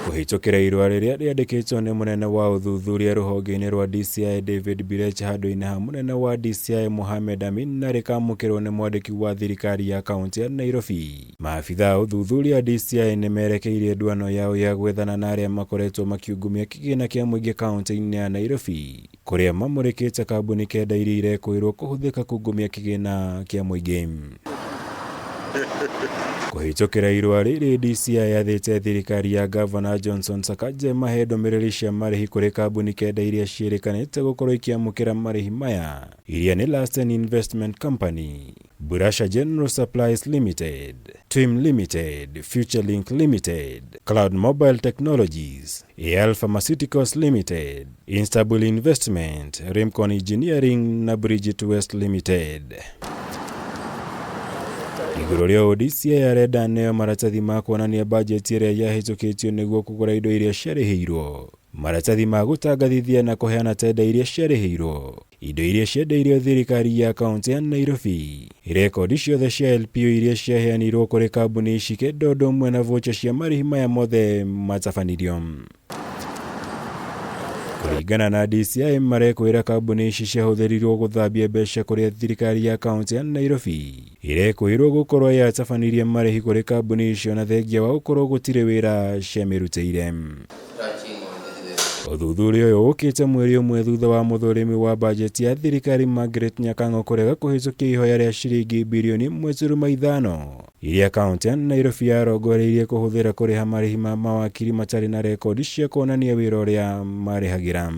Kũhĩtũkĩra irũa rĩrĩa rĩandĩkĩtwo nĩ mũnene wa ũthuthuria rũhonge-inĩ rwa DCI David Birech handũ-inĩ ha mũnene wa DCI Mohamed Amin na rĩkamũkĩrwo nĩ mwandĩki wa thirikari ya kaũntĩ ya Nairobi. Maabitha a ũthuthuria a DCI nĩ merekeirie nduano yao ya gwethana na arĩa makoretwo makiungumia kĩgĩna kĩa mũingĩ kaũntĩ-inĩ ya Nairobi kũrĩa mamũrĩkĩte kambuni kenda iria irekũĩrwo kũhũthĩka kungumia kĩgĩna kĩa mũingĩ. Kũhĩtũkĩra irũa rĩrĩ, DCI yathĩte thirikari ya Ngavana Johnson Sakaja ĩmahe ndũmĩrĩri cia marĩhi kũrĩ kambuni kenda iria ciĩrĩkanĩte gũkorwo ikĩamũkĩra marĩhi maya iria nĩ Lasten Investment Company, Burasha General Supplies Limited, Twim Limited, FutureLink Limited, Cloud Mobile Technologies, AL Pharmaceuticals Limited, Instable Investment, Rimcon Engineering na Bridget West Limited. Igũrũ rĩa ũũ DCI arenda neo maratathi ma kuonania bajeti ĩrĩa yahĩtũkĩtio nĩguo kũgũra indo iria ciarĩhĩirwo, maratathi ma gũtangathithia na kũheana tenda iria ciarĩhĩirwo, Indo iria ciendeirio thirikari ya kaunti ya Nairobi. Rekondi ciothe cia LPO iria ciaheanirwo kũrĩ kambuni ici kenda ũndũ ũmwe na voucher cia marĩhi maya mothe matabanirio. Kũringana na DCI marekwĩra kambuni ici ciahũthĩrirwo gũthambia mbeca kũrĩa thirikari ya kaunti ya Nairobi ĩrekwĩrwo gũkorwo yatabanirie marĩhi kũrĩ kambuni icio na thengia wa gũkorwo gũtirĩ wĩra ciamĩrutĩire. Ũthuthuria ũyũ ũkĩte mweri ũmwe thutha wa mũthũrimi wa bajeti ya thirikari Margaret Nyakang'o kũrega kũhĩtũkia ihoya rĩa ciringi birioni 1.5 iria kaunti ya Nairobi yarongoreirie kũhũthĩra kũrĩha marĩhi ma mawakiri matarĩ na rekondi cia kuonania wĩra ũrĩa marĩhagĩra.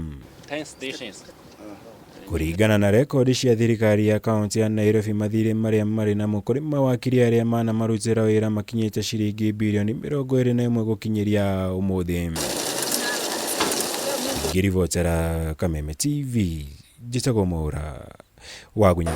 Kũringana na rekondi cia thirikari ya kaunti ya Nairobi mathirĩ marĩa marĩ namo kũrĩ mawakiri arĩa manamarutĩra wĩra makinyĩte ciringi birioni 21 gũkinyĩria ũmũthĩ. Ngĩribotera Kameme TV, njĩtagwo Mwaũra wa Gunya.